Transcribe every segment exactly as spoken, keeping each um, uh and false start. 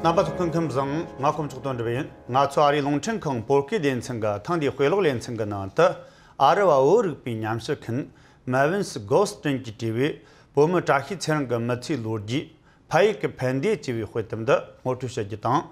རྣམ་པ་ཚོ་སྐུ་ཁམས་བཟང་། ང་ཀུན་མཆོག་དོན་གྲུབ་ཡིན། ང་ཚོ་ཨ་རིའི་རླུང་འཕྲིན་ཁང་བོད་སྐད་སྡེ་ཚན་གྱི་ཐེངས་འདིའི་དཔེ་ཀློག་ལེ་ཚན་གྱི་ནང་དུ། ཨ་རི་བ་བོད་རིག་པའི་ཉམས་ཞིབ་མཁན་མེ་ཝིན་སི་གོ་སི་ཏན་གྱིས་བྲིས་པའི་བོད་མི་བཀྲ་ཤིས་ཚེ་རིང་གི་མི་ཚེའི་ལོ་རྒྱུས། ཕ་ཡུལ་གྱི་ཕན་བདེ་ཅེས་པའི་དཔེ་དེབ་འདི་ངོ་སྤྲོད་བྱ་རྒྱུ་དང་།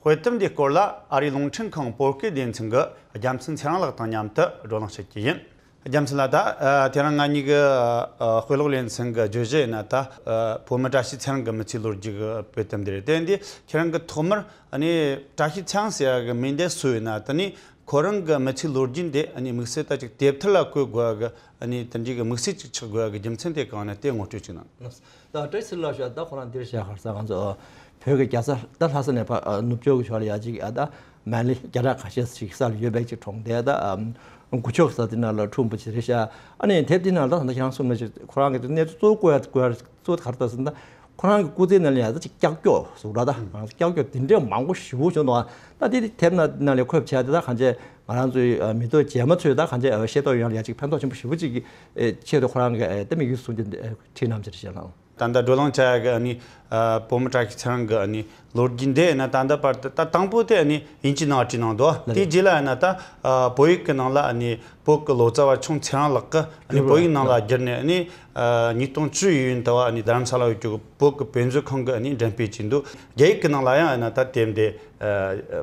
དཔེ་དེབ་འདིའི་སྐོར་ལ་ཨ་རིའི་རླུང་འཕྲིན་ཁང་བོད་སྐད་སྡེ་ཚན་གྱི་རྒྱལ་མཚན་ཚེ་རིང་ལགས་དང་མཉམ་དུ་བགྲོ་གླེང་བྱེད་ཀྱི་ཡིན། རྒྱལ་མཚན་ལགས། ད་ཨ་དེ་རིང་ང་གཉིས་ཀྱི་ཨ་དཔེ་ཀློག་ལེ་ཚན་གྱི་བརྗོད་གཞི་ཡིན་ན། ད་ཨ་བོད་མི་བཀྲ་ཤིས་ཚེ་རིང་གི་མི་ཚེའི་ལོ་རྒྱུས་ཀྱི་དཔེ་དེབ་འདི་རེད། དེ་འདི་ཁྱེད་རང་གིས་ཐོག་མར་ཨ་ནི་བཀྲ་ཤིས་ཚེ་རིང་ཟེར་ཡག་གི་མིང་འདི་གསོལ་ཡིན་ན། དེ་ནི་ཁོ་རང་གི་མི་ཚེའི་ལོ་རྒྱུས་འདི་ཨ་ནི་དམིགས་བསལ་ད་ཅིག་དེབ་ཐེར་ལ་བཀོད་དགོས་ཡག་གི་ཨ་ནི་དེ་འདྲའི་གི་དམིགས་བསལ་ཅིག་ཆགས་དགོས་ཡག་གི་རྒྱུ་མཚན་དེ་གང་ཡིན་ན་དེ་ངོ་སྤྲོད་ཅིག་གནང་། ད་བཀྲ་ཤིས་ལགས་ཤོག་ད་ཁོ་རང་འདིར་བཞག་ཧར་ས་ང་ཚོ་བོད་ཀྱི་རྒྱལ་ས་ད་ལྷ་ས་ནས་ཕར་ཨ་ནུབ་ཕྱོགས་ཀྱི་ཕྱོགས་ལ་ཡ་གཅིག་ཨ་ད་མན་ལི་རྒྱ་གྲགས་ཁ་ཤས་ཤིག་ས་ལ་ཡོད་པའི་གཅིག་གྲོང་སྡེ། ད་ཨམ་སྒུ་ཕྱོགས་ས་དེ་ནང་ལ་འཁྲུངས་པ་ཅིག་རེད་ཤག་ཨ་ནི་དེབ་དེ་ནང་ལ་ད་ད་ཁྱེད་རང་གསུངས་ནང་བཞིན་ཁོ་རང་གི་གནས་ཚུལ་གཙོ་བོ་བཀོད་ཡ་བཀོད་ཡ་གཙོ་བོ་ག་རེ་ལྟ་ཟེར་ན། ཁོ་རང་གི་སྐུ་ཚེའི་ནང་ལ་ཡ་ད་ཅིག་ཀྱག་ཀྱོག་ཟུག་ར། ད་ཀྱག་ཀྱོག་དེ་འདྲའི་མང་པོ་ཞེ་པོ་བྱུང་འདུག་ད་དེ་དེབ་ནང་ནང་ལ་འཁོད་བྱས་ཏེ་ད་གང་བྱས་ང་རང་ཚོའི་ཨ་མི་ཐོག་རྗེས་མ་ཚོས་ད་གང་བྱས་ཨ་ཤེས་རྟོགས་ཡོང་ཡ་ལ་ཡ་ཅིག་ཕན་ཐོགས་ཆེན་པོ་ཞེ་པོ་ཅིག་གི་ཨེ་ཆེད་དུ་ཁོ་རང་གི་ཨེ་ད་དམིགས་ཡུལ་བཟུང་རྒྱུ་འདི་ཨེ་བྲིས་གནང་བྱས་ཤག་ལགས། ད་ལྟ་བགྲོ་གླེང་བྱ་ཡ་གི་ཨ་ནི་ཨ་བོད་མི་བཀྲ་ཤིས་ཚེ་རིང་གི་ཨ་ནི་ལོ་རྒྱུས་འདི་ཡིན་ན། ད་ལྟ་བར་དུ་ད་དང་པོ་དེ་ཨ་ནི་དབྱིན་ཇིའི་ནང་བྲིས་གནང་འདུག་ལགས་རེད། དེའི་རྗེས་ལ་ཡིན་ན་ད་ཨ་བོད་ཡིག་གི་ནང་ལ་ཨ་ནི་བོད་ཀྱི་ལོ་ཙཱ་བ་ཆུང་ཚེ་རིང་ལགས་ཀྱིས་ཨ་ནི་བོད་ཡིག་ནང་ལ་བསྒྱུར་ནས། ཨ་ནི་ཨ་ཉིས་སྟོང་བཅུ་ཡི་ཡུན་དུ་བ་ཨ་ནི་རྡ་རམ་ས་ལ་ཡོད་རྒྱུ་གི་བོད་ཀྱི་དཔེ་མཛོད་ཁང་གིས་ཨ་ནི་འགྲེམས་སྤེལ་བྱས་འདུག་རྒྱ་ཡིག་གི་ནང་ལ་ཡང་ཡིན་ན་ད་དེབ་འདི་ཨ་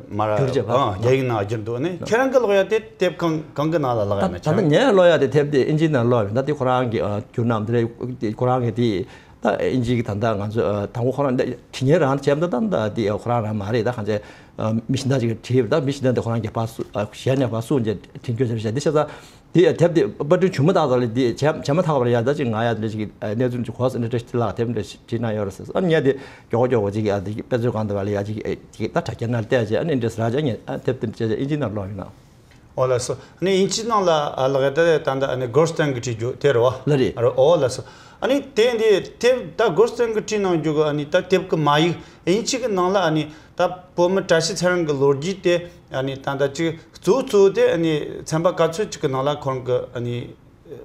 མར་བསྒྱུར་བྱས་པ། ཨ་རྒྱ་ཡིག་ནང་བསྒྱུར་འདུག་ཨ་ནི་ཁྱེད་རང་གིས་ཀློག་ཡ་དེ་དེབ་གང་གང་གི་ནང་ལ་ཀློག་ཡ་ད་ཡིན་ན། ད་ཁྱེད་ལྟ་རང་ངས་ཀློག་ཡ་དེ་དེབ་དེ་དབྱིན་ཇིའི་ནང་ཀློག་ཡ་ཡིན། ད་དེ་ཁོ་རང་གིས་ཨ་བསྒྱུར་གནང་དེ་རེད། དེ་ཁོ་རང་གིས་དེ་ད་དབྱིན་ཇི་གི་ད་ལྟ་ང་ཚོ་ཨ་དང་པོ་ཁོ་རང་འདི་བྲིས་མཁན་རང་བྱས་པ་ད་ད་འདི་ཁོ་རང་རང་མ་རེད། ད་གང་བྱས་ཨ་མི་གཞན་དག་ཅིག་གིས་བྲིས་པ། ད་མི་གཞན་དག་འདི་ཁོ་རང་གིས་ཕར་གསུ་ཨ་གཞན་ནས་ཕར་གསུངས་བྱས་བྲིས་འགྱོ་བྱས་པ་ཞིག་འདི་བྱས་ཙང་། དེ་དེབ་དེ་པར་སྐྲུན་བྱུང་མ་ཐག་ཏུ་ལ་དེ་བྱས་བྱས་མ་ཐག་པར་ཡ་ད་ཅིག་ང་ཡ་དེ་ཅིག་གནས་ཚུལ་ཅིག་གོ་སོང་། འདྲ་འདྲ་ཞིག་ལ་དེབ་འདྲ་ཞིག་བྲིས་གནང་ཡོད་རེད་ཟེར། ཨ་ནི་ངས་དེ་མགྱོགས་མགྱོགས་ཅིག་ཡ་དེ་དཔེ་མཛོད་ཁང་དུ་བ་ལ་ཡ་ཅིག་ཨེ་ཅིག་ད་དྲ་རྒྱ་ནང་བལྟས་བྱས། ཨ་ནི་འདྲ་ཟེར་ར་ཅིག་ངས་ཨ་དེབ་དེ་འདྲ་བྱས་བྱས་དབྱིན་ཇི་ནང་ཀློག་ཡོད་ན། ཨོ་ལགས་སོ། ཨ་ནི་དབྱིན་ཇི་ནང་ལ་ཨ་ལགས་ད་ད་ད་ཨ་ནི་གོ་སི་ཏན་གྱིས་བྲིས་རྒྱུ་དེ་རེད་བ། ལགས་རེད། ཨ་རེད། ཨོ་ལགས་སོ། ཨ་ནི་དེ་འདི་དེབ་ད་གོ་སི་ཏན་གྱིས་བྲིས་གནང་རྒྱུ་གི་ཨ་ནི་ད་དེབ་ཀྱི་མ་ཡིག་དབྱིན་ཇི་གི་ནང་ལ་ཨ་ནི་ད་བོད་མི་བཀྲ་ཤིས་ཚེ་རིང་གི་ལོ་རྒྱུས་དེ་ཨ་ནི་ད་ད་ཅིག་གཙོ་བོ་གཙོ་བོ་དེ་ཨ་ནི་ཚན་པ་ག་ཚོད་ཅིག་གི་ནང་ལ་ཁོང་གི་ཨ་ནི་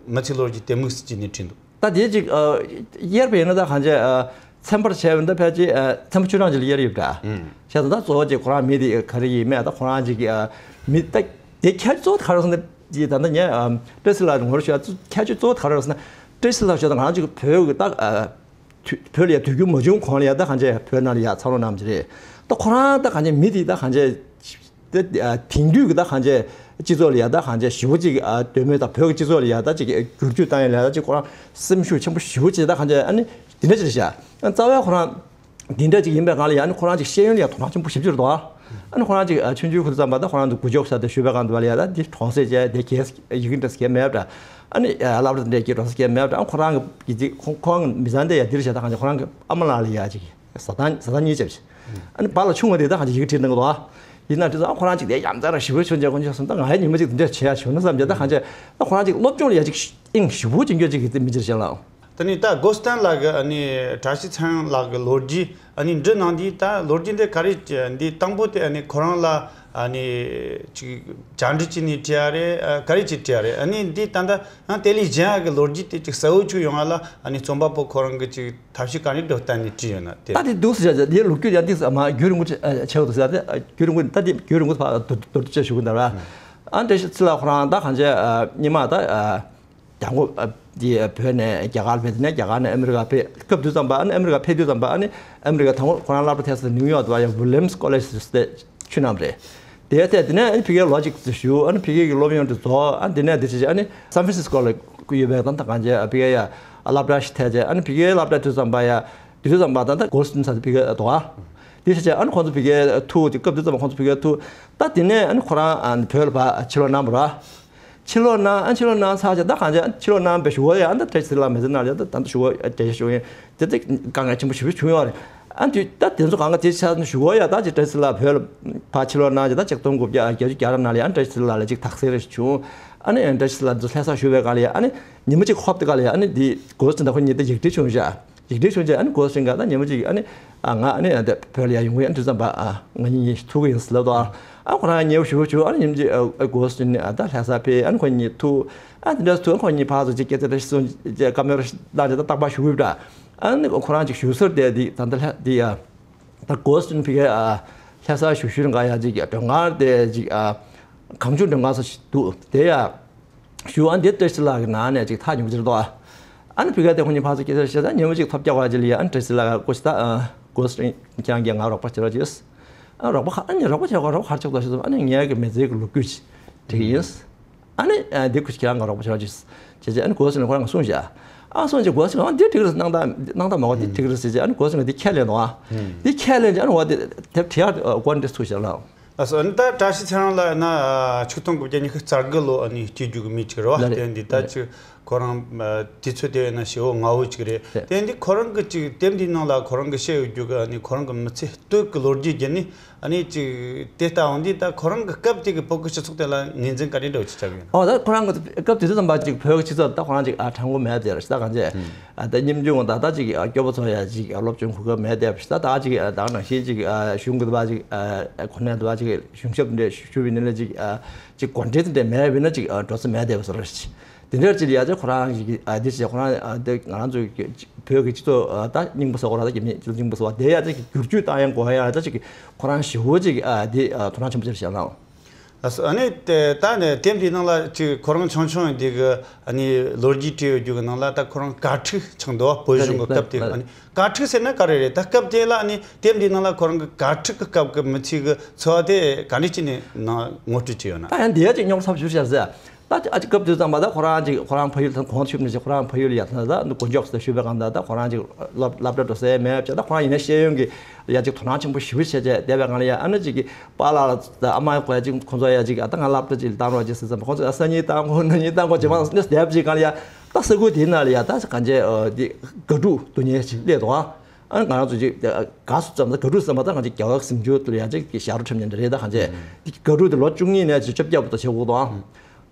མི་ཚེའི་ལོ་རྒྱུས་དེ་དམིགས་སུ་བྱས་ནས་བྲིས་འདུག་ད་དེ་ཅིག་ཨ་དབྱེ་བ་ཡིན་ན་ད་གང་བྱས་ཨ་ཚན་པར་བྱས་པ་ཡིན་ན་ད་ཕལ་ཆེར་ཨ་ཚན་པ་བཅུ་གྲངས་ཅིག་ལ་དབྱེ་ཡོད་པ་འདྲ། ཨང་། བྱས་ཙང་ད་གཙོ་བོ་ཅིག་ཁོ་རང་མི་དེ་ག་རེ་ཡིན་མིན། ད་ཁོ་རང་ཅིག་གི་ཨ་མི་ད་དེ་ཁྱད་གཙོ་བོ་ག་རེ་ཟེར་ན་ཅིག་ད་ལྟ་ངས་ཨ་བཀྲ་ཤིས་ལགས་ངོ་ཤེས་ཡ་ཁྱད་ཆོས་གཙོ་བོ་ག་རེ་ཟེར་ན། བཀྲ་ཤིས་ལགས་ཤོག་ད་ང་རང་ཅིག་བོད་ཀྱི་ད་ཨ། དུས་བོད་ལ་ཡ་དུས་འགྱུར་མ་བྱུང་གོང་ལ་ཡ་ད་གང་བྱས་བོད་ནང་ལ་ཡ་འཚར་ལོངས་གནང་བ་ཅིག་རེད། ད་ཁོ་རང་ད་གང་བྱས་མི་དེ་ད་གང་བྱས་དེ་དེང་དུས་ཀྱི་ད་གང་བྱས་སྤྱི་ཚོགས་ལ་ཡ་ད་གང་བྱས་ཞེ་པོ་ཅིག་ཨ་འདོད་མོས་དང་བོད་ཀྱི་སྤྱི་ཚོགས་ལ་ཡ་ད་ཅིག་བསྒྱུར་བཅོས་བཏང་ཡ་ལ་ཡ་ད་ཅིག་ཁོ་རང་སེམས་ཤུགས་ཆེན་པོ་ཞེ་པོ་ཅིག་ད་གང་བྱས་ཨ་ནི་དེ་འདྲ་ཅིག་རེད་ཤག་རྩ་བའི་ཁོ་རང་དེ་འདྲ་ཅིག་ཡིན་པའི་སྒང་ལ་ཡ་ཨ་ནི་ཁོ་རང་ཅིག་ཤེས་ཡོན་ལ་ཡ་དོ་སྣང་ཆེན་པོ་ཞེ་པོ་ཅིག་རེད་དོ། ཨ་ནི་ཁོ་རང་ཅིག་ཨ་ཆུང་ཆུང་ཁུ་ཙམ་པ་ད་ཁོ་རང་ཚོ་སྒུ་ཕྱོགས་ས་དེ་བཞུགས་པའི་སྒང་དུ་བ་ལ་ཡ་ད་དེ་གྲོང་གསེབ་བྱས་དེ་གས་ཡི་གེ་འདྲ་ཟེར་མཁན་མེད་པ་འདྲ། ཨ་ནི་ཨ་སློབ་གྲྭ་དེ་འདྲ་གི་གྲོང་གསེབ་མེད་པ་འདྲ། ཨ་ཁོ་རང་གི་ཡི་གེ་ཁོང་ཁོང་མི་ཚང་དེ་ཡ་འདིར་བྱས་ད་གང་ཅི་ཁོ་རང་གི་ཨ་མ་ལགས་ལ་ཡ་ཅིག་ཟ་ཐང་ཟ་ཐང་གཉིས་བྱས་པ་ཅིག་ཨ་ནི་བ་ལ་ཆུང་བ་དེ་ད་གང་ཅི་ཡི་གེ་བྲིས་གནང་གི་འདུག་ཡིན་ན་དེ་ཚོ་ཨ་ཁོ་རང་ཅིག་དེ་ཡ་མཚན་ར་ཞེ་པོ་ཆུང་ཆུང་ཁོང་ཆ་སོང་། ད་ང་ཡ་ཉི་མ་ཅིག་དེ་འདྲ་བྱེད་ཡ་བྱུང་ན་བསམ་བྱས་ད་གང་ཅི་ད་ཁོ་རང་ཅིག་སློབ་སྦྱོང་ལ་ཡ་ཅིག་དབྱིངས་ཞེ་པོ་ཅིག་འགྱོ་ཅིག་གི་མི་ཅིག་བྱས་ལ། དེ་ནས་ད་གོ་སྟན་ལགས་ཀྱི་ཨ་ནི་བཀྲ་ཤིས་ཚེ་རིང་ལགས་ཀྱི་ལོ་རྒྱུས་ཨ་ནི་འབྲི་གནང་དུས། ད་ལོ་རྒྱུས་འདི་ག་རེ་འདི་དང་པོ་དེ་ཨ་ནི་ཁོ་རང་ལ་ཨ་ནི་ཅིག་བཅར་འདྲི་བྱས་ནས་བྲིས་ཡ་རེད། ཨ་ག་རེ་བྱས་བྲིས་ཡ་རེད། ཨ་ནི་འདི་ད་ལྟ་ཡང་དེ་ལས་གཞན་ཡག་གི་ལོ་རྒྱུས་དེ་ཅིག་གསལ་བོ་ཅིག་ཡོང་ཡ་ལ་ཨ་ནི་རྩོམ་པ་པོ་ཁོ་རང་གིས་ཅིག་ཐབས་ཤེས་ག་རེ་འདྲ་བཏོན་ནས་བྲིས་ཡོད་ན་དེ། ད་དེ་འདུག་ཟེར་ཡ་དེ་ལོ་རྒྱུས་ཡང་འདི་ཟེར་མ་རྒྱུན་རིང་པོ་ཆེ་ཆེ་བ་འདུག་ཟེར་ཡ་དེ་རྒྱུན་རིང་པོ་ད་དེ་རྒྱུན་རིང་པོ་ཕར་མདོར་མདོར་བསྡུས་བྱས་ཞུ་གི་འདུག་ར། ཨ་བཀྲ་ཤིས་ཚེ་རིང་ལགས་ཁོ་རང་ད་གང་བྱས་ཨ་སྔོན་མ་ད་ཨ། རྒྱ་མགོ་ཨ་དེ་བོད་ནས་རྒྱ་གར་ཕེབས། དེ་ནས་རྒྱ་གར་ནས་ཨ་མི་རི་ཀ་ཕེབས། སྐབས་དུས་ཙམ་པ་ཨ་ནི་ཨ་མི་རི་ཀ་ཕེབས་དུས་ཙམ་པ་ཨ་ནི་ཨ་མི་རི་ཀ་དང་པོ་ཁོ་རང་སློབ་གྲྭ་ཐོན་ས་ནིའུ་ཡོག་ཏུ་བ་ཡ་ཝི་ལི་ཡམ་སི་ཀོ་ལེཇ་ཟེར་ཆུ་ནང་རེད། དེ་ཐད་དེ་ནས་ཨ་ནི་ཕ་གིར་ལོ་གཅིག་ཙམ་བཞུགས། ཨ་ནི་ཕ་གི་གི་སློབ་ཡོན་དེ་རྫོགས། ཨ་ནི་དེ་ནས་དེ་བྱས་ཨ་ནི་སན་ཧྥ་རན་སིས་ཀོ་ལ་ཡོད་པའི་ད་ད་གང་བྱས་ཕ་གི་ཡ་སློབ་གྲྭ་ཞིག་ཐད་བྱས། ཨ་ནི་ཕ་གིའི་སློབ་གྲྭ་དུས་ཙམ་པ་ཡ་དེ་དུས་ཙམ་པ་ད་ད་གོ་སི་ཏན་ས་ཕ་གི་འདུག་ཨ། དེ་བྱས་ཨ་ནི་ཁོང་ཚོ་ཕ་གི་ཐུག་དེ་སྐབས་དུས་ཙམ་པ་ཁོང་ཚོ་ཕ་གི་ཐུག་ད་དེ་ནས་ཨ་ནི་ཁོ་རང་ཨ་ནི་བོད་ལ་ཕར་ཕྱིར་ལོག་གནང་བ་རེད། ཕྱིར་ལོག་གནང་། ཨ་ཕྱིར་ལོག་གནང་ཚར་རྗེས་ད་གང་བྱས་ཕྱིར་ལོག་གནང་བའི་གཞུག་གུ་ཡང་ད་བཀྲ་ཤིས་ཚེ་རིང་ལགས་མི་ཚེ་ནང་ལ་ད་ད་ལྟ་གཞུག་གུ་འགྲེལ་བཤད་ཞུ་ཡིན། དེ་ཚེ་དཀའ་ངལ་ཆེན་པོ་ཞེ་པོ་བྱུང་ཡོད་རེད། ཨ་དུས་ད་དེ་ཚོ་གང་ག་དེ་ཆ་གཞུག་གུ་ཡང་ད་ཅིག་བཀྲ་ཤིས་ཚེ་རིང་ལགས་བོད་ལ་ཕར་ཕྱིར་ལོག་གནང་རྗེས་ད་ཆིག་སྟོང་དགུ་བརྒྱ་བརྒྱད་ཅུ་གྱ་གྲངས་ནང་ལ་ཡང་བཀྲ་ཤིས་ཚེ་རིང་ལགས་ལ་ཅིག་དག་སེལ་རེ་བྱུང་། ཨ་ནི་ཡང་བཀྲ་ཤིས་ཚེ་རིང་ལགས་ཚོ་ལྷ་སར་བཞུགས་པའི་སྒང་ལ་ཡང་ཨ་ནི་ཉི་མ་གཅིག་ཧོབ་དེ་ག་ལ་ཡང་ཨ་ནི་དེ་གོ་སི་ཏན་དང་ཁོ་གཉིས་དེ་ཡིག་འབྲེལ་བྱུང་ཤག་ཡིག་འབྲེལ་བྱུང་རྗེས་ཨ་ནི་གོ་སི་ཏན་ག་ད་ཉིན་མོ་གཅིག་ཨ་ནི་ཨ་ང་ཨ་ནི་ཨ་ད་བོད་ལ་ཡར་ཡོང་གི་ཡིན། ཨ་དུས་ཙམ་པ་ཨ་ང་གཉིས་གཉིས་ཐུག་གི་ཡིན་ཟེར་ལབ་དོ། ཨ་ཁོ་རང་ཉེ་བོ་ཞུ་བོ་བྱུང་། ཨ་ནི་ཉིན་གཅིག་ཨ་གོ་སི་ཏན་ཨ་ད་ལྷ་ས་ཕེབས། ཨ་ནི་ཁོ་གཉིས་ཐུག་ཨ་དེ་འདྲ་ཐུག་ཨ་ཁོ་གཉིས་ཕར་ཚུར་གཅིག་སྐད་ཆ་འདྲ་ཞིག་གསུངས་རྗེས་བཀའ་མོལ་གནང་རྗེས་ད་རྟག་པར་བཞུགས་ཡོད་པ་འདྲ། ཨ་ནི་ཁོ་རང་གཅིག་བཞུགས་སར་བསྡད་དེ་ད་ལྟ་ལྷ་དེ་ཡ། ད་གོ་སྟོན་ཕི་གའི་ལྷ་ས་བཞུགས་ཤུལ་འགའ་ཡ་ཅིག་མགྲོན་ཁང་དེ་ཅིག་གང་བྱུང་མགྲོན་ཁང་སོགས་ཤིག་འདུག་དེ་ཡ། ཞུ་ཨ་འདི་བཀྲ་ཤིས་ལགས་ཀྱི་ནང་ནས་ཅིག་ཐག་ཉེ་པོ་ཅིག་རེད་དོ། ཨ་ནི་ཕི་ག་དེ་ཁོང་གཉིས་ཕར་ཚུར་སྐད་ཆ་བཤད་ད་ཉེ་པོ་ཅིག་ཐོབ་རྒྱག་པ་ཅིག་ལ་ཡ། ཨ་ནི་བཀྲ་ཤིས་ལགས་ཀྱིས་ད་ཨ་གོ་སྲིད་ཁྱེད་རང་གིས་ང་རོགས་པ་བྱེད་རོགས་གྱིས། ཨ་རོགས་པ་ཁ་ཨ་ནི་རོགས་པ་བྱེད་དགོས་རོགས་ཧར་ཆགས་དོ་ཞེས་སོང་། ཨ་ནི་ངའི་གི་མི་ཚེའི་གི་ལོ་རྒྱུས་ཅིག་འགྲིག་གི་ཡིན། ཨ་ནི་ཨ་འདི་ཁོ་ཁྱེད་རང་ང་རོགས་པ་བྱེད་རོགས་གྱིས་བྱས་རྗེས། ཨ་ནི་གོ་སྲིད་ལགས་ཁོ་རང་གིས་གསུངས་བཞག་ཨ་གསུངས་རྗེས་གོ་སྲིད་ལགས་ཨ་འདི་འགྲིག་རེད། སྣང་དག་སྣང་དག་མ་གོ་འདི་འགྲིག་རེད་ཟེར་རྗེས། ཨ་ནི་གོ་སྲིད་ལགས་འདི་ཁས་ལེན་འདུག་ཨ་འདི་ཁས་ལེན་རྗེས། ཨ་ནི་འོ་འདི་དེབ་བྲིས་ཡག་གོ་འདི་ཚུགས་བཞག་ལགས། ལགས་སོ། ཨ་ནི་ད་བཀྲ་ཤིས་ཚེ་རིང་ལགས་ཡིན་ན་ཆིག་སྟོང་དགུ་བརྒྱ་ཉི་ཤུ་རྩ་དགུ་ལོ་ཨ་ནི་སྐྱེས་རྒྱུ་གི་མི་གཅིག་རེད་བ། ལགས་རེད། དེ་འདི་ད་ལགས་རེད། ཅིག་ཁོ་རང་དུས་ཚོད་དེ་ཡིན་ན་ཞེ་པོ་སྔ་བོ་ཅིག་རེད། རེད། དེ་འདི་ཁོ་རང་གི་ཅིག་དེབ་འདིའི་ནང་ལ་ཁོ་རང་གི་བཤད་ཡོད་རྒྱུ་གི་ཨ་ནི་ཁོ་རང་གི་མི་ཚེ་སྟོད་ཀྱི་ལོ་རྒྱུས་བརྒྱུད་ནས་ཨ་ནི་ཅིག་དེ་ལྟ་བུ་འདི་ད་ཁོ་རང་གི་སྐབས་དེ་གི་བོད་ཀྱི་སྤྱི་ཚོགས་དེ་ལ་ངོས་འཛིན་ག་འདྲ་འདྲ་བོ་ཅིག་བྱ་གི་ཡོད་ན། ཨོ་ད་ཁོ་རང་གི་སྐབས་དེ་དུས་ཙམ་པ་ཅིག་བོད་ཀྱི་སྤྱི་ཚོགས་ད་ཁོ་རང་ཅིག་ཨ་དྲང་པོ་མེད་དེ་རེད་ད་གང་བྱས། ཨ་ད་སྙིང་རྗེ་ངོ་ད་ད་ཅིག་ཨ་སྐྱོ་པོ་ཚོ་ཡ་ཅིག་ཨ་སློབ་སྦྱོང་གོ་སྐབས་མེད་བསྡད་པ་ཞིག་ད་ད་ཅིག་ཨ་ད་ནང་བཞིན་ཅིག་ཨ་གཞུང་གི་དུ་བ་ཅིག་ཨ་གོ་གནས་དུ་བ་ཅིག་གཞུང་ཞབས་འདྲ་ཞུ་བའི་ནི་ལ་ཅིག་ཨ་ཅིག་གོ་འབྲེལ་དེ་འདྲ་མེད་པས་ན་ཅིག་ཨ་འགྲོ་ས་མེད་བསྡད་པ་བཟོ་འདྲ་ཞིག་དེ་འདྲ་ཅིག་ལ་ཡ་ཅིག་ཁོ་རང་ཅིག་ཨ་དེ་ཅིག་ཁོ་རང་ཨ་དེ་ང་རང་ཚོའི་བོད་ཀྱི་སྤྱི་ཚོགས་ཨ་ད་རྙིང་པ་ཟེར་དགོས་ར། ད་རྒྱ་མི་སྤྱི་ཚོགས་རྙིང་པ་ཟེར་བ་དེ་ཡ་ཅིག་བསྒྱུར་བཅོས་བཏང་ཡ་དགོས་ཡ་ད་ཅིག་ཁོ་རང་ཞེ་པོ་ཅིག་ཨ་དེ་ཨ་དོ་སྣང་ཆེན་པོ་ཅིག་བྱས་ན། ལགས་སོ། ཨ་ནི་དེ་ད་ནི་དེབ་འདིའི་ནང་ལ་ཅིག་ཁོ་རང་ཆུང་ཆུང་འདི་གི་ཨ་ནི་ལོ་རྒྱུས་བྲིས་ཡོད་རྒྱུ་གི་ནང་ལ་ད་ཁོ་རང་དགའ་ཕྲུག་ཆགས་འདུག་བ། བོད་གཞུང་གི་སྐབས་དེ་ཨ་ནི་དགའ་ཕྲུག་ཟེར་ན་ག་རེ་རེད། ད་སྐབས་དེ་ལ་ཨ་ནི་དེབ་འདིའི་ནང་ལ་ཁོ་རང་གི་དགའ་ཕྲུག་གི་སྐབས་ཀྱི་མི་ཚེ་གི་འཚོ་བ་དེ་ག་འདྲ་ཅིག་ནས་ནང་ངོ་སྤྲོད་བྱས་ཡོད་ན། ད་ཡང་འདི་ཡ་ཅིག་རྙོག་ཚབས་ཞུ་བྱ་ཟེར། ད་ཨ་ཅིག་སྐབས་དེ་ཙམ་པ་ད་ཁོ་རང་ཅིག་ཁོ་རང་ཕ་ཡུལ་དང་གོང་ཆུབ་ནས་ཅིག་ཁོ་རང་ཕ་ཡུལ་ཡ་ད་ད་དཀོན་མཆོག་ཟེར་ཞུས་པའི་སྒང་ད་ད་ཁོ་རང་ཅིག་སློབ་སློབ་གྲྭ་འགྲོ་སའི་མེད་བྱས། ད་ཁོ་རང་ཡིན་ན་ཤེས་ཡོན་གྱི་ཡ་ཅིག་དོ་སྣང་ཆེན་པོ་ཞེ་པོ་བྱས་བྱས་བསྡད་པའི་སྒང་ལ་ཡ། ཨ་ནི་ཅིག་གི་པཱ་ལགས་ལ་ད་ཨ་མ་གོ་ཡ་ཅིག་ཁོང་ཚོ་ཡ་ཅིག་ཨ་ད་ང་སློབ་གྲྭ་ཅིག་ལ་བཏང་རོགས་ཅིག་ཟེར་ཙམ་པ་ཁོང་ཚོ་ཡ་སང་ཉིན་བཏང་གོ་གནངས་ཉིན་བཏང་གོ་ཇེ་མང་སླེབས་བསྡད་པ་ཅིག་སྒང་ལ་ཡ། ད་ས་ཁུལ་དེའི་ནང་ལ་ཡ་ད་གང་བྱས་ཨ་དེ་དགའ་ཕྲུག་དུ་ཉེ་ཅིག་སླེབས་འདུག་ཨ། ཨ་ང་རང་ཚོ་ཅིག་དགའ་སུ་ཙམ་ད་དགའ་ཕྲུག་ཙམ་པ་ད་གང་བྱས་རྒྱལ་བ་གཟིམ་ཆུང་དུ་ལ་ཡ་ཅིག་གི་ཞབས་བྲོ་འཁྲབ་མཁན་འདྲ་རེད། ད་གང་བྱས་དེ་དགའ་ཕྲུག་དེ་ལོ་བཅུ་གཉིས་ནས་ཅིག་བཅོ་བརྒྱད་བར་དུ་བྱེད་དགོས་འདུག་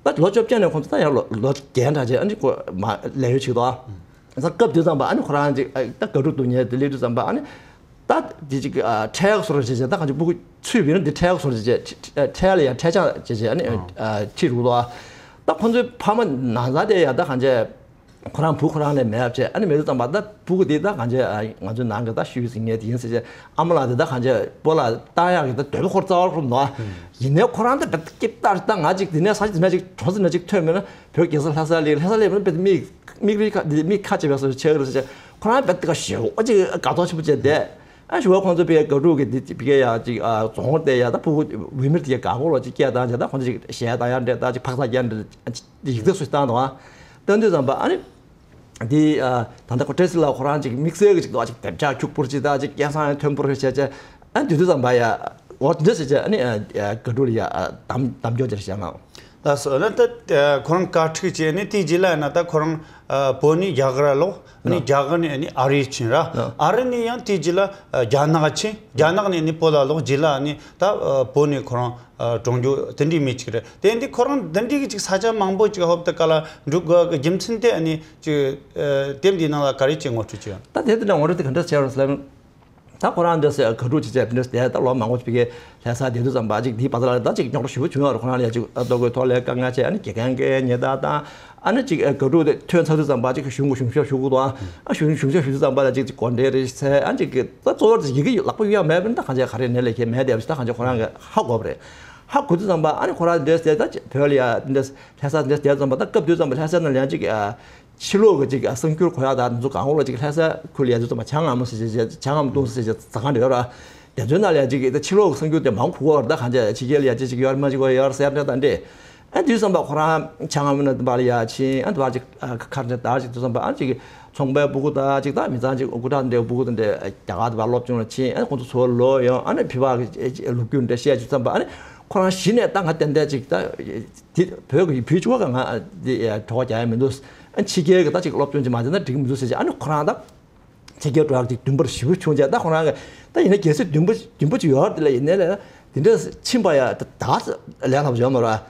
ཨ། ད་ལོ་བཅོ་བརྒྱད་ནས་ཁོང་ཚོ་ད་ཡང་ལོ་ལོ་རྒན་དྲགས་བྱས་ཨ་ནི་ཁོ་མ་ལས་ཡོད་བྱེད་ཀྱི་འདུག་ཨ། ད་སྐབས་དེ་ཙམ་པ་ཨ་ནི་ཁོ་རང་ཅིག་ཨ་ད་དགའ་ཕྲུག་དུ་ཉལ་དེ་སླེབས་དུས་ཙམ་པ་ཨ་ནི་ད་དེ་ཅིག་ཨ་འཕྲལ་བཟོ་འདྲ་བྱས་བྱས། ད་གང་ཅིག་སྤུ་གུ་ཚུད་པ་ཡིན་ན་དེ་འཕྲལ་བཟོ་འདྲ་བྱས་བྱས་འཕྲལ་ལ་ཡང་འཕྲལ་ཆག་བྱས་བྱས་ཨ་ནི་ཨ་ཁྲིད་འགྲོ་གི་འདུག་ཨ། ད་ཁོང་ཚོའི་ཕ་མ་ན་ཚ་དེ་ཡ་ད་གང་བྱས་ཁོ་རང་བུ་ཁོ་རང་ལས་མེད་བྱས་ཨ་ནི་མེད་དུས་ཙམ་པ་ད་སྤུ་གུ་དེ་ད་གང་བྱས་ཨ་ང་ཚོའི་ནང་གི་ད་ཤུལ་ཟིན་ངེས་དེ་ཡིན་ཟེར་བྱས། ཨ་མ་ལགས་དེ་ད་གང་བྱས་སྤོ་ལགས་བཏང་ཡག་གི་ད་འདོད་པ་ཁོ་ར་རྩ་བ་རུ་འདུག་ཨ། ཡིན་ནའི་ཁོ་རང་ད་དཔེ་སྐྱིད་ལྟར་ད་ང་ཅིག་དེ་ནས་ས་ཆ་དེ་ནས་ཅིག་གྲོང་གསེབ་ནས་ཅིག་ཐོན་མེད་ན། བོད་རྒྱལ་ས་ལྷ་ས་ལ་ལྷ་ས་ལ་ཡིན་ན་དཔེ་མིག་མིག་རིལ་ཁ་འདི་མིག་ཁ་ཕྱེ་བའི་བཟོ་ཆགས་ཀྱི་རེད་ཟེར། ཁོ་རང་དཔེ་དེ་ག་ཞེ་པོ་ཅིག་དགའ་ཚོར་ཆེན་པོ་བྱས་བསྡད། ཨ་ཞུ་བ་ཁོང་ཚོ་དཔེ་དགའ་ཕྲུག་གི་འདི་དཔེ་ཡ་ཅིག་ཨ་རྫོང་དེ་ཡ་ད་ཕྲུ་གུ་འོས་མིར་དེ་དགའ་པོ་ལོ་ཅིག་སྐད་བཏང་བྱས། ད་ཁོང་ཚོ་ཅིག་གཞས་བཏང་ཡ་འདྲ་ད་ཅིག་འཕག་འཚག་རྒྱག་འདྲ་ཡིག་ཚད་སུ་བཏང་འདུག་ཨ། བཏང་དུས་ཙམ་པ་ཨ་ནི་འདི་ཨ་ད་ལྟ་ཁོ་བཀྲ་ཤིས་ལགས་ཁོ་རང་ཅིག་དམིགས་བསལ་གྱི་ཅིག་འདུག་ཨ། ཅིག་དེབ་ཆག་ཁྱུག་པོར་ཅིག་ད་ཅིག་སྐད་གསང་ཡང་མཐོན་པོར་བྱས་བྱས། ཨ་དེ་དུས་ཙམ་པ་ཡ་འོ་དེ་འདྲ་ཟེར་བྱས་ཨ་ནི་ཨ་ཨ་དགའ་ཕྲུག་ལ་ཡ་ཨ་གདམ་གདམ་སྐྱོར་བྱས་བྱས་ན། ལགས་སོ། ཨ་ནི་ད་ཨ་ཁོ་རང་དགའ་ཕྲུག་བྱས་ནས་དེའི་རྗེས་ལ་ཡིན་ན་ད་ཁོ་རང་ཨ་བོད་ནས་རྒྱ་གར་ལོག་ཨ་ནི་ལགས། རྒྱ་གར་ནས་ཨ་ནི་ཨ་རི་ཕྱིན་ར། ལགས། ཨ་རི་ནས་ཡང་དེའི་རྗེས་ལ་ཨ་རྒྱ་ནག་ཕྱིན། རྒྱ་ནག་ནས་ཨ་ནི་བོད་ལ་ལོག་རྗེས་ལ་ཨ་ནི་ད་ཨ་བོད་ནས་ཁོ་རང་ཨ་གྲོངས་རྒྱུ་དེ་འདྲའི་མི་གཅིག་རེད། དེ་འདི་ཁོ་རང་འདི་འདྲའི་གི་ཅིག་ས་ཆ་མང་པོ་ཅིག་ཧོབ་ཏེ་ག་ལ་འགྲོ་དགོས་གི་རྒྱུ་མཚན་དེ་ཨ་ནི་ཅིག་ཨ་དེབ་འདིའི་ནང་ལ་ག་རེ་ཅིག་ངོ་སྤྲོད་བྱས་ཡོད། ད་དེབ་འདི་ནང་ངོ་སྤྲོད་དེ་ག་འདྲ་བྱས་ཡོད་ཟེར་ན། ད་ཁོ་རང་འདི་སེ་དགའ་ཕྲུག་ཅིག་བྱས་འདི་འདྲ་དེ་ད་ལོ་མང་པོ་ཅིག་གི་ལྷ་ས་བསྡད་དུས་ཙམ་པ་ཅིག་འདིའི་བར་ལ་ད་ཅིག་རྙོག་དྲ་ཞེ་པོ་བྱུང་ཡོད་རེད། ཁོ་རང་ལ་ཅིག་ལྟོ་གོས་ཐོག་ལ་དཀའ་ངལ་བྱས། ཨ་ནི་དགེ་རྒན་གྱི་ཉེས་རྡུང་བཏང་། ཨ་ནི་ཅིག་དགའ་ཕྲུག་དེ་ཐོན་ཚར་དུས་ཙམ་པ་ཅིག་གཞུང་གི་གཞུང་ཞབས་ཞུ་དགོས་འདུག་ཨ། གཞུང་གཞུང་ཞབས་ཞུ་དུས་ཙམ་པ་ལ་ཅིག་ཅིག་གོ་འབྲེལ་རེ་བྱས། ཨ་ཅིག་གི་ད་གཙོ་བོར་ཡི་གེ་ལག་པ་གཡུག་ཡག་མེད་པས་ན་ད་གང་བྱས་ག་རེ་ནས་ལས་ཀྱི་མེད་བསྡད་པ་ཞིག་ད་གང་བྱས་ཁོ་རང་གིས་ཧ་གོ་བ་རེད། ཧ་གོ་དུས་ཙམ་པ་ཨ་ནི་ཁོ་རང་འདྲེས་ཏེ་ད་བོད་ལ་ཡ་འདྲེས་ལྷ་ས་འདྲེས་བསྡད་ཙམ་པ་ད་སྐབས་དུས་ཙམ་པ་ལྷ་ས་ནང་ལ་ཡང་ཅིག་ཨ། ཕྱི་ལོགས་ཀྱི་ཅིག་གསར་འགྱུར་གོ་ཡག་དང་དེ་ཚོ་གང་གོ་ལ་ཅིག་ལྷ་ས་ཁུལ་ལ་ཡ་དུས་ཙམ་པ་ཇ་མངར་མོ་ཟེར་བྱས་ཇ་མངར་མོ་བཏུང་ཟེར་བྱས་ཟ་ཁང་འདྲ་ཡོད་ར། དེ་ཚོའི་ནང་ལ་ཡ་ཅིག་ད་ཕྱི་ལོགས་ཀྱི་གསར་འགྱུར་དེ་མང་གོ་གོ་ར། ད་གང་བྱས་ཕྱི་རྒྱལ་ལ་ཡ་ཅིག་ཅིག་ཡོད་རེད་མ་ཅིག་ཡོད་རེད་ཟེར་འདྲ་དང་འདྲ། ཨ་དུས་ཙམ་པ་ཁོ་རང་ཇ་མངར་མོ་ནང་དུ་བ་ལ་ཡ་ཕྱིན། ཨ་དུ་བ་ཅིག་ཁ་ཁར་འདྲ་དར་ཅིག་དུས་ཙམ་པ་ཨ་ཅིག་ཚོང་པའི་སྤུ་གུ་དང་ཅིག་ད་མི་ཚང་ཅིག་སྐུ་དྲག་འདྲ་སྤུ་གུ་དང་འདྲ་རྒྱ་གར་དུ་བ་སློབ་སྦྱོང་ལ་ཕྱིན། ཨ་ཁོང་ཚོ་ཚོ་ལོ་ཡོང་ཨ་ནི་ཕི་བ་གི་ལོ་རྒྱུས་འདྲ་བཤད་དུས་ཙམ་པ་ཨ་ནི་ཁོ་རང་གཞི་ནས་ད་ང་ཏན་ཏན་ཅིག་ད། དེ་བོད་ཀྱི་བུ་ཆུང་བ་ག་ང་དེ་གྲོགས་རྒྱག་ཡ་མི་འདུག་ཨ་ཕྱི་རྒྱལ་གྱི་ད་ཅིག་སློབ་སྦྱོང་ཅིག་མ་བྱས་ན་འགྲིག་གི་མི་འདུག་ཟེར་བྱས། ཨ་ནི་ཁོ་རང་ད་ཕྱི་རྒྱལ་འགྲོ་ཡག་ཅིག་འདུན་པ་ཞེ་པོ་བྱུང་བྱས། ད་ཁོ་རང་གི་ད་ཡིན་ན་གལ་སྲིད་འདུན་པ་འདུན་པ་ཅིག་ཡོད་རེད་དེ་ལ་ཡིན་ནའི་ལ་དེ་འདྲ་ཕྱིན་པ་ཡ་ད་ད་ལས་སླ་པོ་ཡོད་མ་རེད།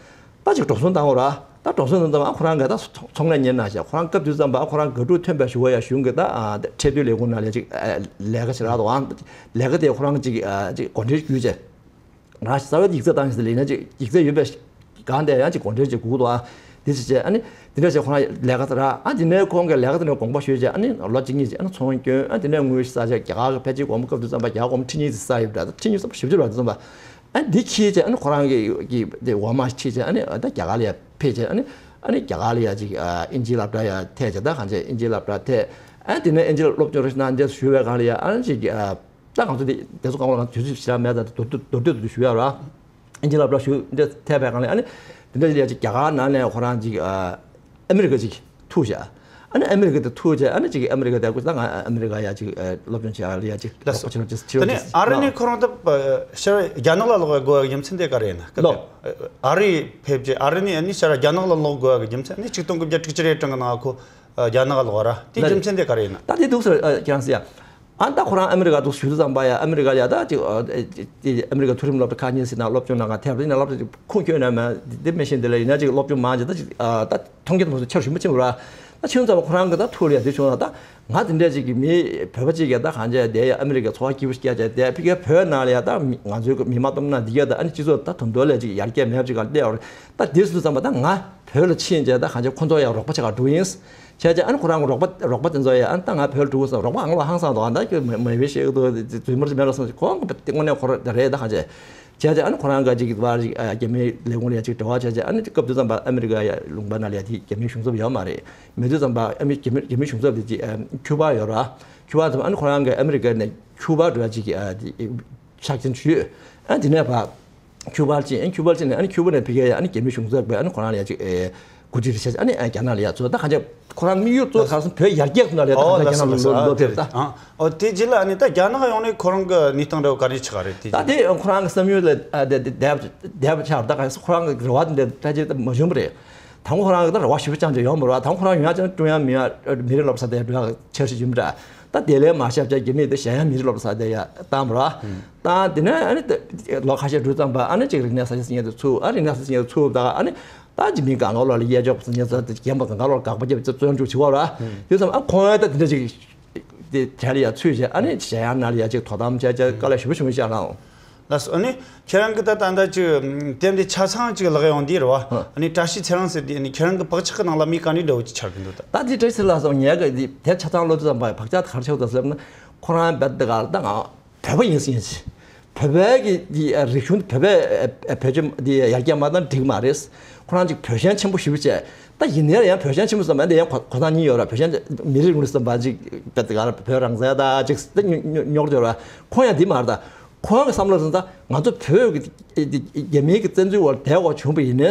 ད་ཅིག་འགྲོ་སོང་བཏང་དགོས་རེད། ད་འགྲོ་སོང་བཏང་ཙམ་ཨ་ཁོ་རང་གི་ད་ཚོང་ལས་གཉེར་གནང་བྱས། ཁོ་རང་སྐབས་དུས་ཙམ་པ་ཨ་ཁོ་རང་དགའ་ཕྲུག་ཐོན་པའི་གཞུག་གུ་ཡ་གཞུང་གི་ད་ཨ་ཁྲལ་དོན་ལས་ཁུངས་ནང་ལ་ཅིག་ཨ་ལས་ཀ་བྱེད་རག་འདུག་ཨ་ལས་ཀ་དེ་ཁོ་རང་ཅིག་ཨ་ཅིག་གོ་འབྲེལ་བརྒྱུད་བྱས། རང་གསར་པའི་ཡིག་ཚད་བཏང་ཞིག་ལས་ན་ཅིག་ཡིག་ཚད་ཡོད་པའི་སྒང་དེ་ཡང་ཅིག་གོ་འབྲེལ་ཅིག་དགོས་འདུག་ཨ། དེ་བྱས་བྱས་ཨ་ནི་དེ་འདྲ་བྱས་ཁོ་རང་ལས་ཀ་ར། ཨ་དེ་ནས་ཁོང་གིས་ལས་ཀ་དེ་ནས་དགོངས་པ་ཞུས་བྱས་ཨ་ནི་ལོ་གཅིག་གཉིས་བྱས་ཨ་ནི་ཚོང་བསྐྱོན། ཨ་དེ་ནས་དངུལ་བསགས་བྱས་རྒྱ་གར་ཕལ་ཆེར་སྒོར་མོ་སྐབས་དུས་ཙམ་པ་རྒྱ་གར་སྒོར་མོ་ཁྲི་གཉིས་ཙམ་བསགས་ཡོད་འདྲ། ད་ཁྲི་གཉིས་ཙམ་བཞི་བཅུ་རེད་དུས་ཙམ་པ། ཨ་འདི་ཁྱེར་བྱས་ཨ་ནི་ཁོ་རང་གི་གི་དེ་འོག་མ་ཁྱེར་བྱས་ཨ་ནི་ད་རྒྱ་གར་ལ་ཡ་ཕེབས་བྱས་ཨ་ནི་ཨ་ནི་རྒྱ་གར་ལ་ཡ་ཅིག་ཨ་ཨིན་ཇིའི་སློབ་གྲྭ་ཡ་ཐད་བྱས། ད་གང་བྱས་ཨིན་ཇིའི་སློབ་གྲྭ་ཐད། ཨ་དེ་ནས་ཨིན་ཇིའི་སློབ་སྦྱོང་རེ་ཞིག་གནང་འདས་ཞུ་བའི་སྒང་ལ་ཡ་ཨ་ནི་ཅིག་ཨ་ད་ང་ཚོ་དེ་དེ་ཚོ་གང་ལ་གང་དུས་ཚོད་ཞེ་དྲག་མེད། ད་མདོར་བསྡུས་མདོར་བསྡུས་དུ་ཞུ་ཡ་ར། ཨིན་ཇི་སློབ་གྲྭ་ཞུ་འདི་ཐད་པའི་སྒང་ལ་ཨ་ནི་དེ་འདྲ་ཡ་ཅིག་རྒྱ་གར་ནང་ནས་ཁོ་རང་ཅིག་ཨ་ཨ་མི་རི་ཀ་ཅིག་ཐུག་བཞག་ཨ་ནི་ཨ་མི་རི་ཀ་དེ་ཐུག་བྱས་ཨ་ནི་ཅིག་ཨ་མི་རི་ཀ་དེ་ཀུ་ད་ང་ཨ་མི་རི་ཀ་ཡ་ཅིག་ཨ་སློབ་སྦྱོང་བྱེད་ཡ་ལ་ཡ་ཅིག་ལགས་སོ། རོགས་པ་བྱེད་རོགས་ཅིག་ད་ནི་ཨ་རི་ནས་ཁོ་རང་ད་ཕྱིར་རྒྱ་ནག་ལ་ལོག་དགོས་པའི་རྒྱུ་མཚན་དེ་ག་རེ་ཡིན་ན། ལོ། ཨ་རི་ཕེབས་རྗེས་ཨ་རི་ནས་ཨ་ནི་ཕྱིར་རྒྱ་ནག་ལ་ལོག་དགོས་པའི་རྒྱུ་མཚན་ནི་ཆིག་སྟོང་དགུ་བརྒྱ་དྲུག་ཅུ་རེ་གྲངས་ཀྱི་ནང་ཁོ་རྒྱ་ནག་ལ་ལོག་ར། དེ་རྒྱུ་མཚན་དེ་ག་རེ་ཡིན་ན། ད་དེ་འདུག་ཟེར་ཀྱང་ཟེར་ཡ། ཨ་ད་ཁོ་རང་ཨ་མི་རི་ཀ་འདུག་ཞུ་དུས་ཙམ་པ་ཡ་ཨ་མི་རི་ཀ་ལ་ཡ་ད་ཅིག་ཨ་ཨ་མི་རི་ཀ་མཐོ་རིམ་སློབ་གྲྭ་ཁག་གཉིས་ཟེར་ན་སློབ་སྦྱོང་གནང་ག་ཐེབས་རེད། ཡིན་ན་སློབ་གྲྭ་ཅིག་ཁུངས་འཁྱོལ་ན་མ་དེ་མི་ཤེས་འདི་ལ་ཡིན་ན་ཅིག་སློབ་སྦྱོང་མང་ཆེ་ད་ཅིག་ཨ་ད་མཐོང་རྒྱ་དེ་མ་སོང་ཆེར་ཞུ་མི་ཆེན་པོ་ར། ད་ཆུང་ཙམ་པ་ཁོ་རང་གི་ད་ཐུགས་ལ་ཡ་དེ་བྱུང་ན་ད་ང་དེ་འདྲ་ཅིག་གི་མི་བོད་པ་ཅིག་གི་ད་གང་བྱས་དེ་ཡ་ཨ་མི་རི་ཀའི་འཚོ་བ་སྐྱིད་པོ་སྐྱེལ་བྱས་དེ་ཕ་གིའི་བོད་ནང་ལ་ཡ་ད་མི་ང་ཚོའི་མི་མ་སྟོབས་ན་འདི་ག་ད་ཨ་ནི་སྤྱི་ཚོགས་ད་དུང་དོ་ལས་ཅིག་ཡར་རྒྱས་མེད་པ་ཅིག་ག་བསྡད་ཡོད་རེད། ད་དེ་སུ་ཙམ་པ་ད་ང་བོད་ལ་ཕྱིན་བྱས་ད་གང་བྱས་ཁོ་ཚོ་ཡ་རོགས་པ་བྱེད་ག་འགྲོ་ཡིན། བྱས་བྱས་ཨ་ནི་ཁོ་རང་གི་རོགས་པ་རོགས་པ་དེ་ཚོ་ཡ་ཨ་ནི་ད་ང་བོད་ལ་འགྲོ་དགོས་བསམ་རོགས་པ་ཨང་ལོ་ཧང་སང་འདུག་ཨ་ད་ཁྱོད་མ་མ་བྱེད་ཤེས་ཀྱི་འདུག་རྫུན་མ་རྫུན་མེད་རོགས་སོང་ཁོ་དངོས་གནས་ཁོ་རང་རེད་ད་གང་བྱས། བྱས་བྱས་ཨ་ནི་ཁོ་རང་ག་ཅིག་བར་ཅིག་རྒྱ་མིའི་ལས་ཁུངས་ལ་ཡ་ཅིག་འབྲེལ་བ་བྱས་བྱས་ཨ་ནི་སྐབས་དེ་ཙམ་པ་ཨ་མི་རི་ཀ་ཡ་ལུང་པ་ནང་ལ་ཡ་དེ་རྒྱ་མིའི་གཞུང་ཚབ་ཡོད་མ་རེད། མེད་དུས་ཙམ་པ་ཨ་མི་རྒྱ་མི་རྒྱ་མིའི་གཞུང་ཚབ་དེ་ཅིག་ཁྱུ་པ་ཡོད་ར། ཁྱུ་པ་ཙམ་ཨ་ནི་ཁོ་རང་གི་ཨ་མི་རི་ཀ་ནས་ཁྱུ་པ་འགྲོ་ཡ་ཅིག་གི་ཨ་དེ་ཕྱག་ཆེན་ཞུས། ཨ་དེ་ནས་ཕ་ཁྱུ་པར་ཕྱིན། ཨ་ཁྱུ་པར་ཕྱིན་ནས་ཨ་ནི་ཁྱུ་པ་ནས་ཕ་གིར་ཡ་ཨ་ནི་རྒྱ་མི་གཞུང་ཚབ་པས་ཨ་ནི་ཁོ་རང་ལ་ཡ་ཅིག་ཨེ་གོ་སྒྲིག་རེ་བྱས། ཨ་ནི་ཨ་རྒྱ་ནག་ལ་ཡ་ཚུར་ད་གང་ཅི་ཁོ་རང་དམིགས་ཡུལ་གཙོ་བོ་ག་རེ་ཟེར་ན་བོད་ཡར་རྒྱས་ཐུབ་ན་ལ་ཡ་ད་ཨོ་གང་ལགས་ཅི་རྒྱ་ནག་ལ་ལོ་ལོ་ཕེབས་ད། ཨོ་དེ་རྗེས་ལ་ཨ་ནི་ད་རྒྱ་ནག་ཡོང་ནས་ཁོ་རང་གི་གནས་སྟངས་འདྲ་བོ་ག་རེ་ཆགས་རེད་དེ། ད་དེ་ཁོ་རང་གི་བསམ་ཡུལ་ལ་ཨ་དེ་དེ་དེབ་དེབ་ཆགས་ད་གང་ཁོ་རང་གི་རེ་བ་དེ་འདྲ་ད་ཅི་ད་མ་བྱུང་བ་རེད། དང་ཁོ་རང་གི་ད་རེ་བ་ཞེ་པོ་ཅང་ཅང་ཡོང་མ་རེད་བ། དང་ཁོ་རང་ཡོང་ཡ་ཅང་ཀྲུང་དབྱང་མི་དབང་མི་རིགས་སློབ་གྲྭ་དེ་འགྲོ་ཡ་འཆར་གཞི་ཡིན་པ་འདྲ། ད་དེ་ལས་མ་ཤར་བྱས་རྒྱ་མི་དེ་གཞན་ཡང་མི་རིགས་སློབ་གྲྭ་དེ་ཡ་བཏང་བ་ར། ད་དེ་ནས་ཨ་ནི་ལོ་ཁ་ཤས་འགྲོ་ཙམ་པ་ཨ་ནི་ཅིག་རིག་གནས་གསར་བརྗེ་ཟེར་མཁན་དེ་ཚུགས། ཨ་རིག་གནས་གསར་བརྗེ་ཟེར་མཁན་དེ་ཚུགས་ད་ཨ་ནི་ད་ཅིག་མི་གང་ག་ལོག་ལ་གཡས་ཕྱོགས་ཟེར་མཁན་ཚོ་དེ་རྒན་པ་གང་ག་ལོག་དགག་པ་བརྒྱབ་ཚེ་བཙོན་འཇུག་བྱེད་པ་ར། དེ་ཙམ་ཨ་ཁོང་ཡང་ད་དེ་འདྲ་ཅིག་དེ་གྲལ་ལ་ཡ་ཚུད་བྱས་ཨ་ནི་གཞན་ཡང་ནང་ལ་ཡ་ཅིག་དོ་དམ་བྱས་བྱས་དཀའ་ལས་ཞེ་པོ་བྱུང་བ་ཤག་ལགས། ལགས་སོ། ཨ་ནི་ཁྱེད་རང་གི་ད་ད་ལྟ་ཅིག་དེབ་འདི་ཆ་ཚང་ཅིག་ལག་ཡོང་འདི་རེད་བ། ཨ་ནི་བཀྲ་ཤིས་ཚེ་རིང་ཟེར་དེ་ཨ་ནི་ཁྱེད་རང་གི་བག་ཆགས་ཀྱི་ནང་ལ་མི་ག་འདྲའི་འདྲ་བོ་ཅིག་ཆགས་ཀྱི་འདུག་ད། ད་འདི་བཀྲ་ཤིས་ཚེ་རིང་ལགས་སོ། ངས་གི་འདི་དེབ་ཆ་ཚང་ཀློག་དུས་ཙམ་པ་བག་ཆགས་ག་རེ་ཆགས་འདུག་ཟེར་ན་ཁོ་རང་རྦད་དེ་ག་ད་ང་བོད་པ་ཡིན་ཟེར་ཡིན་ཟེར། བོད་པའི་གི་འདི་རིག་གཞུང་བོད་པའི་བོད་ཆས་འདི་ཡར་རྒྱས་མ་བཏང་འགྲིག་མ་རེད། ཁོ་རང་ཅིག་བོད་ཞེན་ཆེན་པོ་ཞེ་པོ་བྱས། ད་ཡིན་ནའི་ཡང་བོད་ཞེན་ཆེན་པོ་བསམ་པ་འདི་ཡང་གོ་གོ་ཐང་གཉིས་ཡོད་ར། བོད་ཞེན་མི་རིགས་ལུགས་བསམ་པ་ཅིག་བོད་དེ་ག་ར་བོད་རང་བཙན་ད་ཅིག་ད་རྙོག་རྙོག་རྒྱུ་ར། ཁོང་ཡང་འདི་མ་རེད་ད། ཁོང་གི་བསམ་བློ་ཟིན་ད་ང་ཚོ་བོད་ཀྱི་རྒྱ་མིའི་གི་བཙན་འཛུལ་འོག་བསྡད་འོག་བྱུང་བ་ཡིན་ནའི་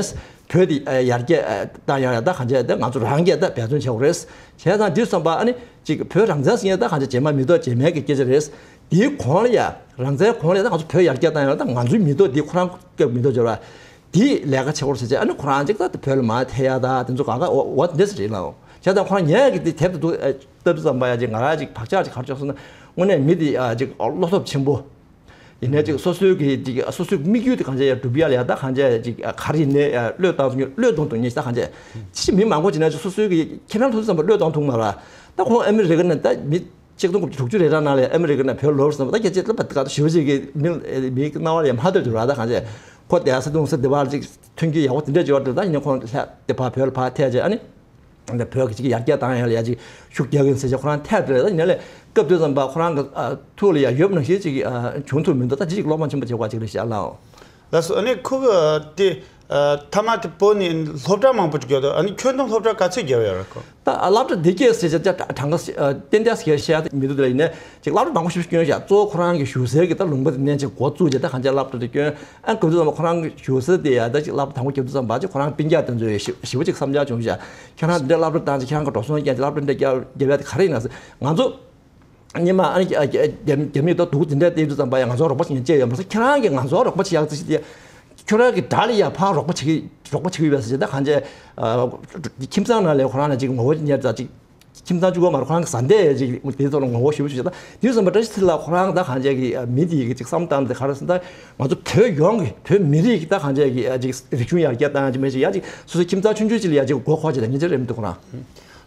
བོད་དེ་ཡར་རྒྱས་བཏང་ཡག་ཡ་ད་གང་བྱས་ད་ང་ཚོ་རང་རྒྱལ་ད་འབད་བརྩོན་བྱེད་དགོས་རེད། བྱས་ཙང་འདི་བསམ་པ་ཨ་ནི་ཅིག་བོད་རང་བཙན་ཟེར་ཡ་ད་གང་བྱས་རྗེས་མ་མི་ཐོག་རྗེས་མའི་གི་སྐད་ཆ་རེད། དེའི་གོང་ལ་ཡ་རང་བཙན་གོང་ལ་ཡ་ད་ང་ཚོ་བོད་ཡར་རྒྱས་བཏང་ཡག་ད་ང་ཚོའི་མི་ཐོག་འདི་ཁོ་རང་སྐབས་མི་ཐོག་འབྱོར་བ། དེའི་ལས་ཀ་བྱེད་དགོས་ཟེར་བྱས་ཨ་ནི་ཁོ་རང་ཅིག་ད་བོད་ལ་མར་ཐད་ཡ་ད་དེ་ཚོ་ག་ག་འོ་འོ་འདི་ཟེར་རེད་ལ། བྱས་ཙང་ཁོ་རང་ངས་གི་དེ་དེབ་ཏུ་ལྟ་དུས་ཙམ་པ་ཡ་ཅིག་ང་རང་ཅིག་བག་ཆགས་ཅིག་ག་རེ་ཆགས་སོང་ན་དངོས་གནས་མི་དེ་ཨ་ཅིག་བློ་སྟོབས་ཆེན་པོ། ཡིན་ནའི་ཅིག་སོ་སོའི་གི་ཅིག་སོ་སོའི་དམིགས་ཡུལ་དེ་གང་བྱས་ཡ་སྒྲུབ་ཡ་ལ་ཡ་ད་གང་བྱས་ཅིག་ག་རེ་ཡིན་ནའི་བློས་བཏང་ཐུབ་མཁན་བློས་གཏོང་ཐུབ་མཁན་ད་གང་བྱས་ཅིག་མི་མང་པོ་ཅིག་ན་ཅིག་སོ་སོའི་གི་ཁྱེད་རང་ཐུབ་ཙམ་པ་བློས་གཏོང་ཐུབ་མ་ར། ད་ཁོང་ཨ་མི་རི་ཀ་ནས་ད་མི་ཆིག་སྟོང་དགུ་བརྒྱ་དྲུག་ཅུ་རེ་གྲངས་ནང་ལ་ཨ་མི་རི་ཀ་ནས་བོད་ལོག་ཟིན་པ་ད་སྐད་ཆ་ལབ་པ་དེ་ག་ད་ཞེ་པོ་ཅིག་གི་མི་མིའི་སྣང་བ་ལ་ཡ་མ་ཐོན་ཅིག་ར། ད་གང་བྱས་ཁོ་དེ་ས་དུང་ས་དེ་བར་ཅིག་ཐོན་སྐྱེད་ཡག་པོ་དེ་འདྲ་ཅིག་ཡོད་རེད། ད་ཡིན་ན་ཁོང་ལྷ་དེ་ཕར་བོད་ལ་ཕར་ཐད་ཅིག་ཨ་ནི་འདི་བོད་ཀྱི་ཅིག་ཡར་རྒྱས་བཏང་ཡ་ལ་ཡ་ཅིག་ཤུགས་རྒྱག་གི་ཡིན་ཟེར་ཅིག་ཁོ་རང་ཐད་རེད། ད་ཡིན་ན་ལས་སྐབས་དུས་ཙམ་པ་ཁོ་རང་གི་ཨ་ཐུགས་ལ་ཡ་ཡོད་པ་ནང་བཞིན་ཅིག་ཨ་བྱུང་ཐུབ་མི་འདུག་ད་ཅི་ཅིག་བློ་ཕམ་ཆེན་པོ་བྱེད་དགོས་ཅིག་རེད་ཤག་ལགས། ལགས་སོ། ཨ་ནི་ཁོ་གི་དེ་ཨ་མཐའ་མ་དེ་བོད་ནས་སློབ་གྲྭ་མང་པོ་ཅིག་ཡོད་དོ། ཨ་ནི་ཁྱོན་བསྡོམས་སློབ་གྲྭ་ག་ཚོད་བརྒྱབ་ཡོད་རེད་ཁོ། ད་སློབ་གྲྭ་འདི་སྐད་ཟེར་བྱས་ཀྱང་གྲངས་ཀ་ཏན་ཏན་ཟེར་བཤད་མི་འདུག་དེ་ལ་ཡིན་ནའི་ཅིག་སློབ་གྲྭ་མང་པོ་ཞིག་བསྐྱོན་བཞག་གཙོ་བོ་ཁོ་རང་གི་བཞུགས་སའི་གི་ད་ལུང་པ་དེ་ནས་ཅིག་འགོ་བཙུགས་བྱས་ད་གང་ཅི་སློབ་གྲྭ་དེ་བསྐྱོན། ཨ་སྐབས་དུས་ཙམ་པ་ཁོ་རང་གི་བཞུགས་ས་དེ་ཡ་ད་ཅིག་སློབ་གྲྭ་དང་པོ་བརྒྱབ་དུས་ཙམ་པ་ཅིག་ཁོ་རང་སྤུན་ཀྱག་དེ་ཚོས་ཞི་ཞི་བ་ཅིག་བསམ་འཆར་བྱུང་བཞག་ཁྱེད་རང་འདི་འདྲ་སློབ་གྲྭ་བཏང་ཅིག་ཁྱེད་རང་གི་འགྲོ་སོང་རྐྱེན་ཅིག་སློབ་གྲྭ་འདི་འདྲ་བརྒྱབ་བརྒྱབ་ཡ་དེ་ག་རེ་ཡིན་ན་ཟེར། ང་ཚོ་སྔོན་མ་ཨ་ནི་རྒྱ་རྒྱ་རྒྱ་མིས་ད་སྡུག་དེ་འདྲ་བལྟས་དུས་ཙམ་པ་ཡང་ང་ཚོ་རོགས་པ་བྱེད་མཁན་ཅིག་ཡོད་མ་རེད། ཁྱེད་རང་གིས་ང་ཚོ་རོགས་པ་བྱེད་ཡག་ཅིག་དེ་ཁྱོད་རང་གིས་དགྲ་ལ་ཡང་ཕར་རོགས་པ་བྱེད་ཀྱི་རོགས་པ་བྱེད་ཀྱི་ཡོད་པ་ཟེར་ད་གང་བྱས་ཁྱིམ་ཚང་ནང་ལ་ཁོ་རང་ལ་ཅིག་ངོ་བོ་ཉེར་ཙམ་ཅིག་ཁྱིམ་ཚང་གཅིག་པོ་མ་རེད། ཁོ་རང་གི་བཟའ་ཟླ་ཡང་ཅིག་དེ་ཚོ་ལ་ངོ་བོ་ཞེ་པོ་ཞིག་ད་དེ་ཙམ་པ་བཀྲ་ཤིས་ཚེ་རིང་ལགས་ཁོ་རང་ད་གང་བྱས་ཀྱི་མི་དེ་གི་ཅིག་བསམ་སྟངས་དེ་ག་རེ་ཟེར་ད་ང་ཚོ་བོད་ཡོངས་ཀྱི་བོད་མི་རིགས་ཀྱི་ད་གང་བྱས་ཀྱི་ཅིག་རིག་གཞུང་ཡར་རྒྱས་བཏང་ཡ་ཅིག་མེད་ཅིག་ཡ་ཅིག་སོ་སོའི་ཁྱིམ་ཚང་ཆུང་ཆུང་ཅིག་ལ་ཡ་ཅིག་མགོ་འཁོར་ཅིག་ད་ཉིན་ཅིག་རེད་མི་འདུག་ཁོ་རང་།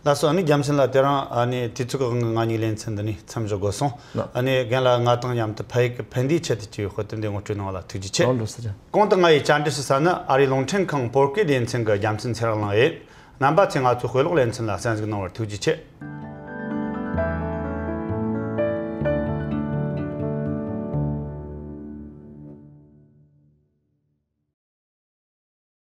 ལགས་སོ། ཨ་ནི་རྒྱལ་མཚན་ལགས། དེ་རིང་ཨ་ནི་དུས་ཚོད་ཀྱི་དབང་གིས་ང་གཉིས་ལེ་ཚན་འདི་ནས་མཚམས་འཇོག་དགོས་སོང་། ལགས། ཨ་ནི་རྒན་ལགས་ང་དང་མཉམ་དུ་ཕ་ཡུལ་གྱི་ཕན་བདེའི་ཆེད་དུ་ཅེས་པའི་དཔེ་དེབ་འདི་ངོ་སྤྲོད་གནང་བ་ལ་ཐུགས་རྗེ་ཆེ། ལགས་ལགས་སོ། གོང་དུ་ང་ཡིས་བཅར་འདྲི་ཞུ་ས་ནི་ཨ་རིའི་རླུང་འཕྲིན་ཁང་བོད་སྐད་སྡེ་ཚན་གྱི་རྒྱལ་མཚན་ཚེ་རིང་ལགས་ཡིན། རྣམ་པ་ཚོས་ང་ཚོའི་དཔེ་ཀློག་ལེ་ཚན་ལ་གསན་གཟིགས་གནང་བར་ཐུགས་རྗེ་ཆེ།